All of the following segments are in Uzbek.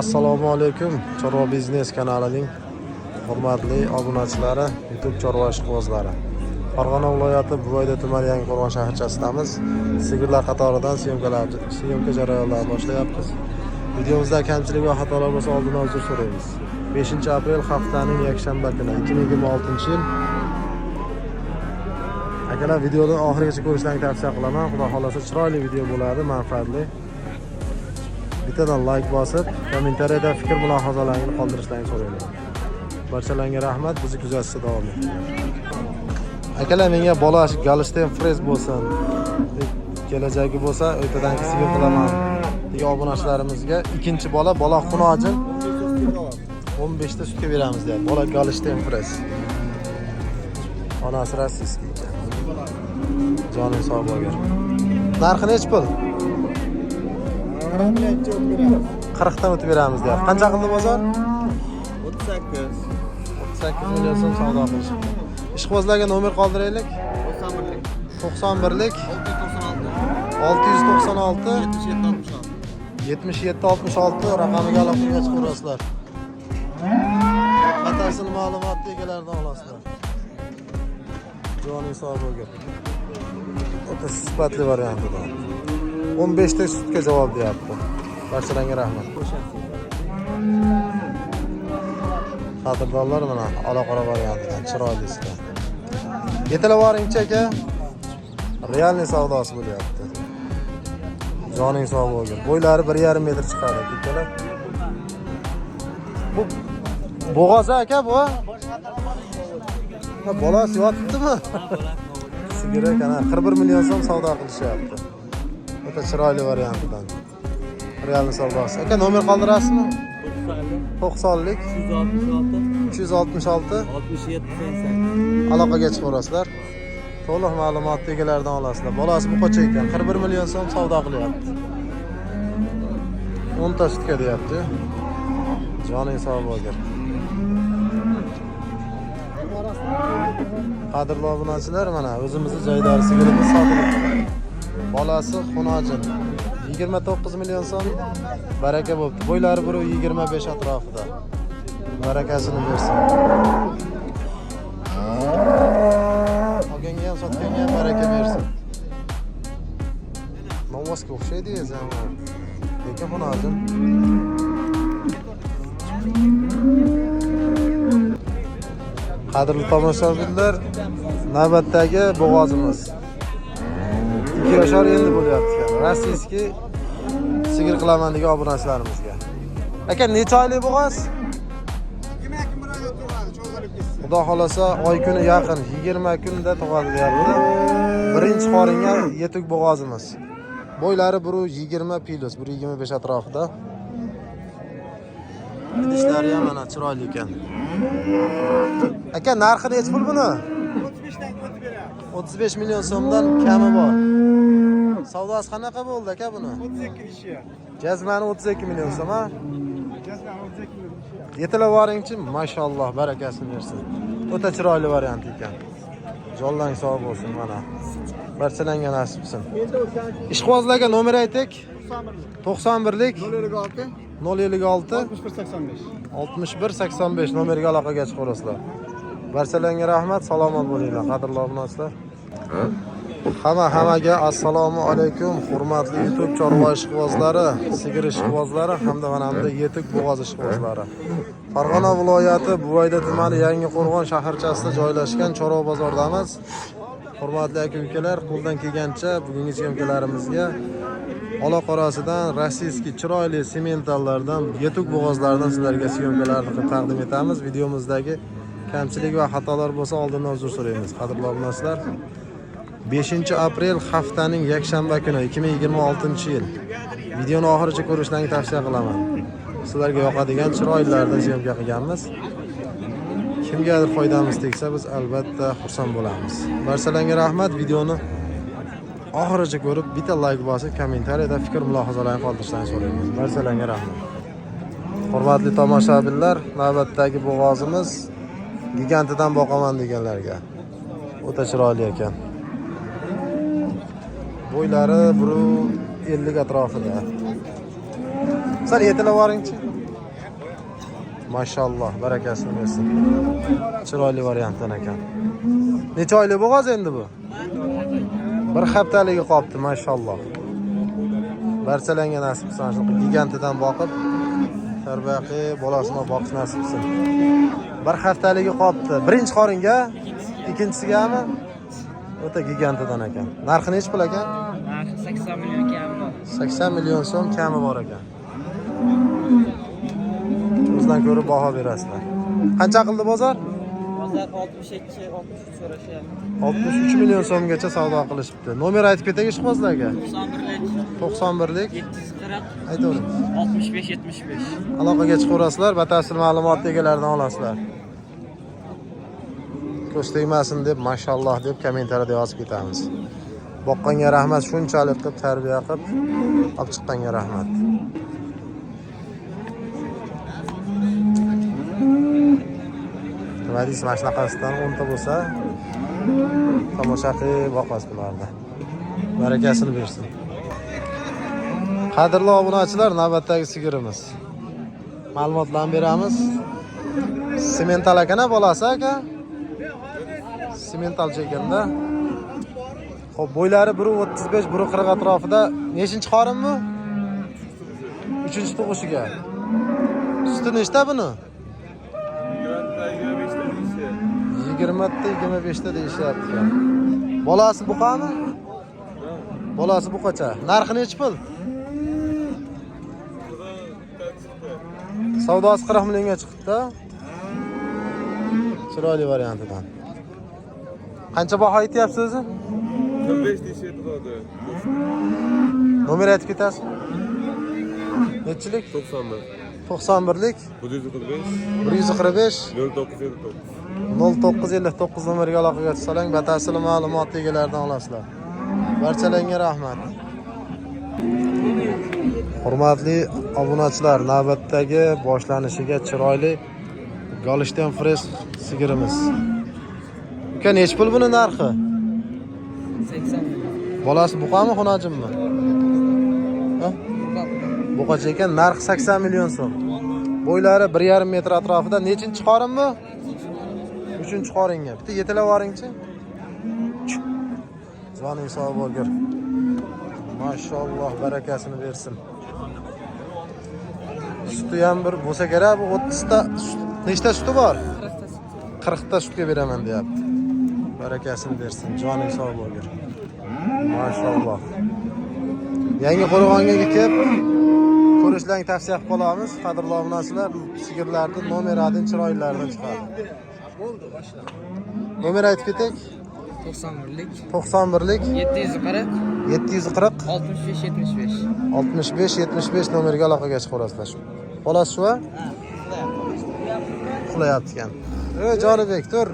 Assalomu alaykum, Chorva biznes kanalining hurmatli obunachilari, YouTube chorva ishqibozlari. Farg'ona viloyati Buvayda tumani Yangiqo'rg'on shaharchasidamiz. Sigirlar qatoridan syomka jarayonlarini boshlayapmiz. Videomizda kamchilik va xatolar bo'lsa, oldindan uzr so'raymiz. 5 aprel, haftaning yakshanba kuni, 2026-yil. Akalar, videoni oxirigacha ko'rishlarini tavsiya qilaman. Xudo xohlasa, chiroyli video bo'ladi, manfaatli. Bittadan layk bosib, kommentariyada fikr mulohazalaringizni qoldirishlarini so'rayman. Barchalarga rahmat, bizni kuzatishda davom eting. Akalar, menga bola Golshteyn Friz bo'lsin, deb kelajagi bo'lsa, ertadan sigir qilaman degan obunachilarimizga ikkinchi bola, bola xunojin, 15 ta sutga beramiz deyapti. Bola Golshteyn Friz. Onasi российский ekan. Joning sog' bo'lgin. Narxi nechi pul? 40 dan o'tib beramiz deyapti. Qancha qildi bozor? 38. 38 million so'm savdo qilishibdi. Ishqibozlarga nomer qoldiraylik. 91lik. 91lik. 696. 696. 77 66. 77 66 raqamiga aloqaga chiqaverasizlar. Batafsil ma'lumotni egalaridan olasizlar. Joning sog' bo'lgin. O'ta sifatli variantidan. 15 ta sutga javob deyapti. Barchalarga rahmat. Qadrdonlar, mana ola-qora variantidan chiroylisidan. Yetilib boringchi, aka. Реальный savdosi bo'lyapti. Joning sog' bo'lgin. Bo'ylari 1,5 metr chiqadi, akalar. Bu bo'g'oz aka bu. Ha, bolasi yotibdimi? Sigir ekan, ha, 41 million so'm savdo qilishyapti. O'ta chiroyli variantidan. Реальный savdosi. Aka, nomer qoldirasizmi? 90lik. 366. 366. 67 88. Aloqaga chiqaverasizlar. To'liq ma'lumotni egalaridan olasizlar. Bolasi buqacha ekan, 41 million so'm savdo qilyapti. 10 ta sutga deyapti. Joning sog' bo'lgin. Qadrli obunachilar, mana o'zimizni jaydari sigirimiz sotilibdi. Bolasi xunojin. 29 million so'm, baraka bo'libdi. Bo'ylari 1,25 atrofida. Barakasini bersin. Olganga ham, sotganga ham baraka bersin. Novvosga o'xshaydi zaman. Lekin xunojin. Qadrli tomoshabinlar, navbatdagi bo'g'ozimiz. 2 yashar endi bo'lyapti ekan. Российский sigir qilaman degan obunachilarimizga. Aka, necha oylik bo'g'oz? Xudo xolasa, oy kuni yaqin, 20 kunda tug'adi deyapti. Birinchi qoringa yetuk bo'g'ozimiz. Bo'ylari 1,20 plus, 1,25 atrofida. Idishlari ham mana chiroyli ekan. Aka, narxi nechi pul buni? 35 million so'mdan kami bor. Savdosi qanaqa bo'ldi, aka, buni? 32 ishi. Jazmani 32 million so'm, ha? Jazman 32 million ishi. Yetilib boringchi, mashalloh, barakasini bersin. O'ta chiroyli variant ekan. Jonlang sog' bo'lsin mana. Barchalarga nasib qilsin. Ishqibozlarga nomer aytdik. 91lik. 056. 056. 61 85. 61 85 nomeriga aloqaga chiqaverasizlar. Barchalarga rahmat, salomat bo'linglar, qadrli obunachilar. Hamma hammaga assalomu alaykum, hurmatli YouTube chorva ishqibozlari, sigir ishqibozlari hamda mana bunda yetuk bo'g'oz ishqibozlari. Farg'ona viloyati Buvayda tumani Yangiqo'rg'on shaharchasida joylashgan chorva bozoridamiz. Hurmatli aka ukalar, qo'ldan kelgancha bugungi syomkalarimizga ola-qorasidan, российский chiroyli sementallardan, yetuk bo'g'ozlardan sizlarga syomkalarni qilib taqdim etamiz. Videomizdagi kamchilik va xatolar bo'lsa, oldindan uzr so'raymiz. Qadrli obunachilar, 5 aprel, haftaning yakshanba kuni, 2026-yil. Videoni oxirigacha ko'rishlaringni tavsiya qilaman. Sizlarga yoqadigan chiroylilardan syomka qilganmiz. Kimgadir foydamiz tegsa, biz albatta xursand bo'lamiz. Barchalarga rahmat. Videoni oxirigacha ko'rib, bitta layk bosib, kommentariyada fikr mulohazalarini qoldirishlarini so'raymiz. Barchalarga rahmat. Hurmatli tomoshabinlar, navbatdagi bo'g'ozimiz gigantidan boqaman deganlarga. O'ta chiroyli ekan. Bo'ylari 1,50 atrofida. Sal yetilib boringchi. Mashalloh, barakasini bersin. Chiroyli variantdan ekan. Necha oylik bo'g'oz endi bu? Bir haftaligi qolibdi, mashalloh. Barchalarga nasib qilsin, shunaqa gigantidan boqib, tarbiya qilib, bolasini boqish nasib qilsin. Bir haftaligi qolibdi. Birinchi qoringa, ikkinchisigami? O'ta gigantidan ekan. Narxi nechi pul ekan? Narxi 80 million kami bor. 80 million so'm kami bor ekan. O'zidan ko'rib baho berasizlar. Qancha qildi bozor? Bozor 62, 63 so'rashyapti. 63 million so'mgacha savdo qilishibdi. Nomer aytib ketaylik ishqibozlarga. 91lik 91lik 740 aytavering. 65 75. Aloqaga chiqaverasizlar, batafsil ma'lumotni egalaridan olasizlar. Ko'z tegmasin deb, mashalloh deb kommentariyada yozib ketamiz. Boqqanga rahmat, shunchalik qilib tarbiya qilib olib chiqqanga rahmat. Nima deysiz, mana shunaqasidan 10 ta bo'lsa, tomosha qilib boqasiz bularni. Barakasini bersin. Qadrli obunachilar, navbatdagi sigirimiz. Ma'lumotlarni beramiz. Semental akana bolasi aka. Semental chekanda. Xo'p, bo'ylari 1.35, 1.40 atrofida. Nechinchi qorin bu? 3-tug'ishiga. Suti nechta buni? 20 ta, 25 ta deyishyapti. Bolasi buqami? Bolasi buqacha. Narxi nechi pul? Savdosi 40 millionga chiqdi. Chiroyli variantidan. Qancha baho aytyapsiz o'zi? 45 deyishyapti. Nomer aytib ketasiz? Nechilik? 91. 91lik 145 145 0959. 0959 nomeriga aloqaga chiqsalang, batafsil ma'lumotni egalaridan olasizlar. Barchalarga rahmat. Hurmatli obunachilar, navbatdagi boshlanishiga chiroyli Golstein Fries sigirimiz. Uka, nechi pul buni narxi? 80 million. Bolasi buqami, xunajimmi? Ha? Buqacha ekan, narxi 80 million so'm. Bo'ylari 1,5 metr atrofida. Nechinchi qorin bu? 3-qoringa. Bitta yetalab boringchi. Joning sog' bo'lgur. Mashalloh, barakasini bersin. Suti ham bir bo'lsa kerak, bu 30 ta nechta suti bor? 40 ta sutga beraman deyapti. Barakasini bersin, joning sog' bo'lgur. Mashalloh. Yangi qo'rg'onga kelib ko'rishlarni tavsiya qilib qolamiz. Qadrli obunachilar, sigirlarni nomeradin chiroylilaridan chiqadi. Nomer aytib ketek. 91lik 91lik 740 740 65 75. 65 75 nomerga aloqaga chiqaverasizlar. Bolasi shu a? Uxlayapti ekan. Ey Jonibek, tur.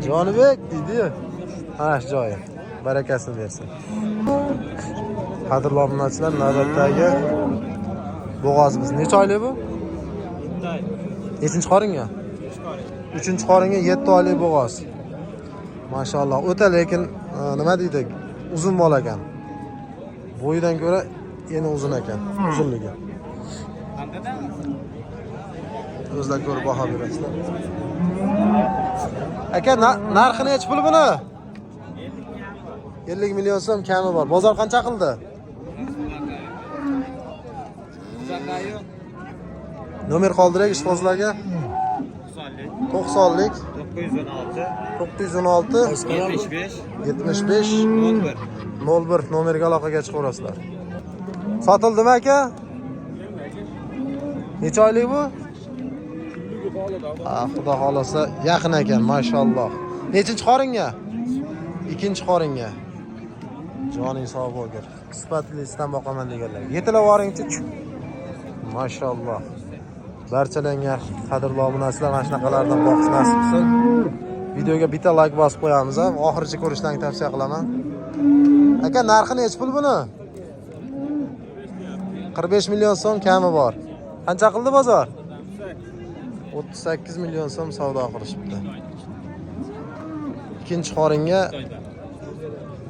Jonibek deydi-yu. Mana shu joyi. Barakasini bersin. Qadrli obunachilar, navbatdagi bo'g'ozimiz. Necha oylik bu? Nechinchi qoringa? 3-qoringa 7 oylik bo'g'oz. Mashalloh. O'ta lekin nima deydi? Uzun mol ekan. Bo'yidan ko'ra eni uzun ekan, uzunligi. O'zlar ko'rib baho berasizlar. Aka, narxi nechi pul buni? 50 million so'm kami bor. Bozor qancha qildi? Nomer qoldirak ishqibozlarga. 90lik 916 916 75 75 01. 01 nomerga aloqaga chiqaverasizlar. Sotildimi aka? Necha oylik bu? Ha, xudo xolasa yaqin ekan, mashalloh. Nechinchi qoringa? Ikkinchi qoringa. Joning sog' bo'lgin. Sifatlisidan boqaman deganlar. Yetilab boringchi. Mashalloh. Barchalarga qadrli obunachilar mana shunaqalardan boqish nasib qilsin. Videoga bitta like bosib qo'yamiz, ha. Oxiricha ko'rishlarni tavsiya qilaman. Aka, narxi nechi pul buni? 45 million so'm kami bor. Qancha qildi bozor? 38 million so'm savdo qilishibdi. Ikkinchi qoringa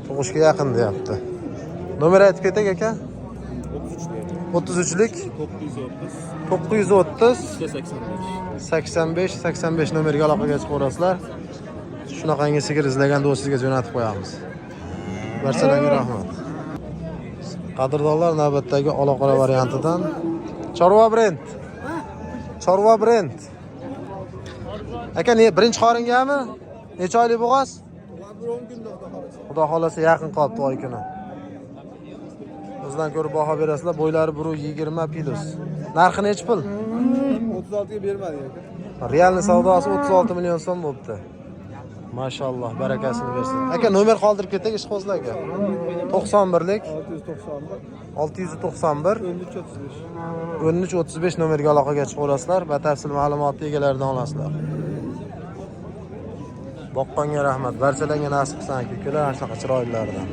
tug'ishga yaqin deyapti. Nomer aytib ketak aka. 33lik 930 930 85. 85 85 nomerga aloqaga chiqaverasizlar. Shunaqangi sigir izlagan do'stingizga jo'natib qo'yamiz. Barchalarga rahmat. Qadrdonlar, navbatdagi ola-qora variantidan Chorva brend. Chorva brend. Aka, ne birinchi qoringami? Necha oylik bo'g'oz? Xudo xolasa yaqin qolibdi oy kuni. O'zidan ko'rib baho berasizlar. Bo'ylari 1.20 plus. Narxi nechi pul? 36 ga bermadik aka. Realni savdosi 36 million so'm bo'libdi. Mashalloh, barakasini bersin. Aka, nomer qoldirib ketdik ishqibozlarga. 91lik 691 691 13 35. 13 35 nomerga aloqaga chiqaverasizlar. Batafsil ma'lumotni egalaridan olasizlar. Boqqanga rahmat. Barchalarga nasib qilsin aka, ukalar, ana shunaqa chiroylilardan.